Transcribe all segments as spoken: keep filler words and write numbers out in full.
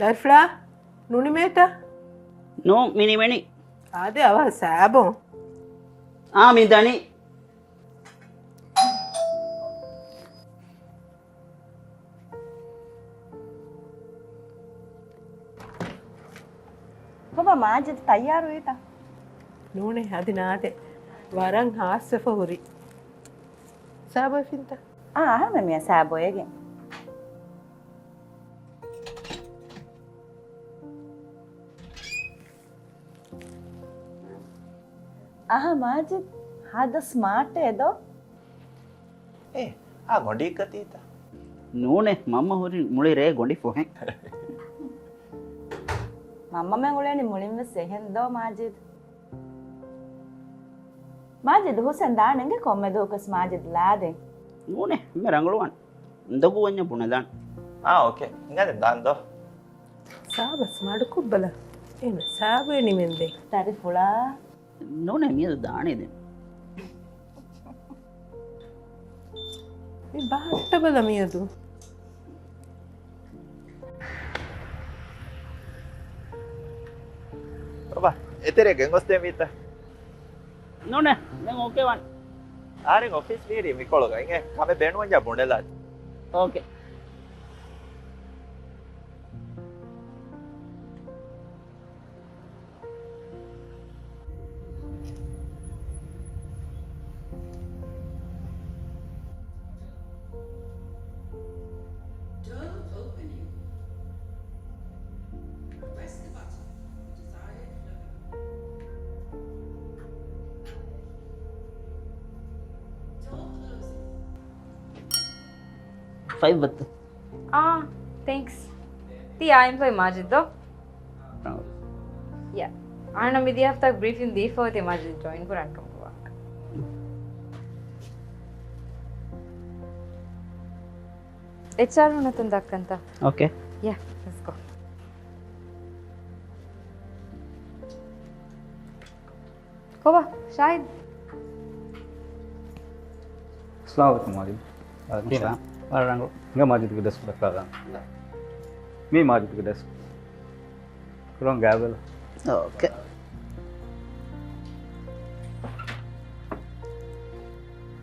ދަރިފުޅާ، ނުނިމޭތަ؟ ނޫން، މި ނިމެނީ. އާދެ، އަވަހަށް ސާބޯން. އާ، މި ދަނީ. ކޮބާ މާޖިދު ތައްޔާރުވީތަ؟ ނޫނޭ، އަދި ނާދެ. ވަރަށް ހާސްވެފަ ހުރި. ސާބޯ އެފިންތަ؟ އާ، އަހަރުމެން މިޔާ ސާބޯ އޭގެން. އަހަ މާޖިދް، ހާދަ ސްމާޓް އެދޯ. އޭ، އާ ގޮނޑީ ގަތީތަ؟ ނޫނޭ، މަންމަ ހުރި މުޅި ރޭ ގޮނޑި ފޮހެން. މަންމަމެން އުޅޭނީ މުޅިން ވެސް އެހެން ދޯ މާޖިދް؟ މާޖިދު ހުސެން ދާނެ އިނގޭ ކޮންމެ ދުވަހަކުވެސް މާޖިދު ލާދޭ. ނޫނޭ، މި ރަނގަޅުވާން. އުނދަގޫ ވަންޏާ ބުނެލާން. އާ، އޯކޭ. އިނގޭ ދާން ދޯ. ސާބަސް މަޑުކޮށްބަލަ. އޭނަ ސާބު ނިމެންދޭ. ދަރިފުޅާ. ނޫނޭ، މިއަދު ދާނީ ދެން. މި ބަހައްޓަބަލަ މިއަދު. ބާބާ، އެތެރޭ ގެންގޮސްދޭ މީތަ؟ ނޫނޭ، ދެން އޯކޭ ވާން. އަހަރެން އޮފީސް މީރީ މިކޮޅުގަ އިނގޭ، ކަމެއް ބޭނުންވަންޏާ ބުނެލާ. އޯކޭ. Door opening. Press the button for desired flow. Door closing. ފައިވަތް. އާ، ތޭންކްސް. ތީ އާ އެމްޕްލޮއީ މާޖިދް ދޯ؟ އާ. ޔާ. އަހަންނަށް މިދިޔަ ހަފްތާގެ ބްރީފިން ދީފަ އޮތީ މާޖިދް ޖޮއިން ކުރާނެ ކަމަށް ވާ. އެޗްއާރް ނަތުން ދައްކަންތަ؟ އޯކޭ. ޔާ، ލެޓްސް ގޯ. ކޮބާ، ޝާހިދް؟ އައްސަލާމު ޢަލައިކުމް މާޖިދް. ވަޢަލައިކުމް އައްސަލާމް. ވަރަށް ރަނގަޅު. ހިނގާ މާޖިދުގެ ޑެސްކް ދައްކާލާން. މީ މާޖިދުގެ ޑެސްކް. ކުރަން ގާތްވެލަ. އޯކޭ.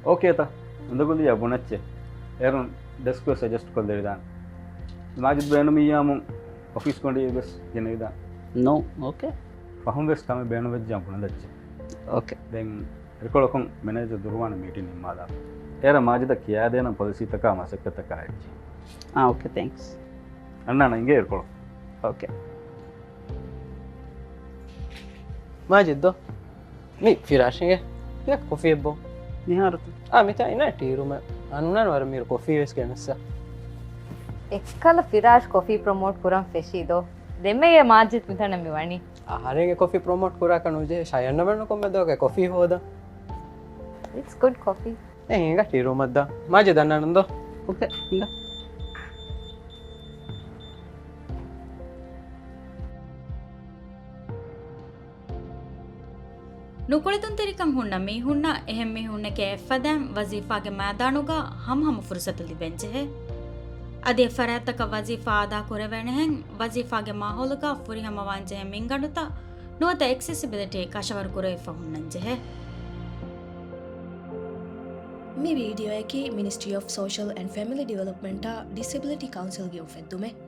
އޯކޭތަ؟ އުނދަގުލިއްޔާ ބުނައްޗޭ. އޭރުން ޑެސްކް ވެސް އެޑްޖަސްޓް ކޮށްލެވިދާނެ. މާޖިދް ބޭނުމިއްޔާމު އޮފީސް ގޮނޑިއެއް ވެސް ގެނެވިދާނެ. ނޯ، އޯކޭ. ފަހުން ވެސް ކަމެއް ބޭނުންވެއްޖާ ބުނެލައްޗޭ. އޯކޭ. ދެން އިރުކޮޅަކުން މެނޭޖަރ ދުރުވާން މީޓިން ނިންމާލާ. އޭރަށް މާޖިދަށް ކިޔާދޭނަން ޕޮލިސީތަކާ މަސައްކަތްތަކާ އެއްޗެއް. އާ، އޯކޭ، ތޭންކްސް. އަންނާނަން އިނގޭ އިރުކޮޅު. އޯކޭ. މާޖިދް ދޯ؟ މި ފިރާޝް އިނގޭ. އިނގޭ ކޮފީއެއް ބޯ. މިހާރުތަ؟ އާ، މިތާ އިނާ ޓީ ރޫމެއް. އަންނާނެ ވަރަށް މީރު ކޮފީ ވެސް ގެނެއްސަ. އެއްކަލަ ފިރާޝް ކޮފީ ޕްރޮމޯޓް ކުރަން ފެށީ ދޯ؟ ދެންމެ މާޖިދް މިތަނަށް މި ވަނީ. އަހަރެންގެ ކޮފީ ޕްރޮމޯޓް ކުރާކަށް ނުޖެހޭ، ޝަޔަންނަމެންނު ކޮންމެ ދުވަހަކު ކޮފީ ހޯދަން. It's good coffee. އެ ހިނގާ ޓީ ރޫމަށް ދާ. މާޖިދް އަންނާނަން ދޯ. އޯކޭ، ހިނގާ. ނުކުޅެދުންތެރިކަން ހުންނަ މީހުންނަށް އެހެން މީހުންނެކޭ އެއްފަދައިން ވަޒީފާގެ މައިދާނުގަ ހަމަހަމަ ފުރުސަތު ލިބެންޖެހޭ. އަދި އެ ފަރާތްތަކަށް ވަޒީފާ އަދާކުރެވޭނެހެން ވަޒީފާގެ މާހައުލުގަ ފުރިހަމަވާންޖެހޭ މިންގަނޑުތައް ނުވަތަ އެކްސެސިބިލިޓީ ކަށަވަރު ކުރެވިފަ ހުންނަންޖެހޭ. މި ވީޑިއޯއަކީ މިނިސްޓްރީ އޮފް ސޯޝަލް އެންޑް ފެމިލީ ޑިވެލޮޕްމަންޓާ ޑިސެބިލިޓީ ކައުންސިލްގެ އުފެއްދުމެއް.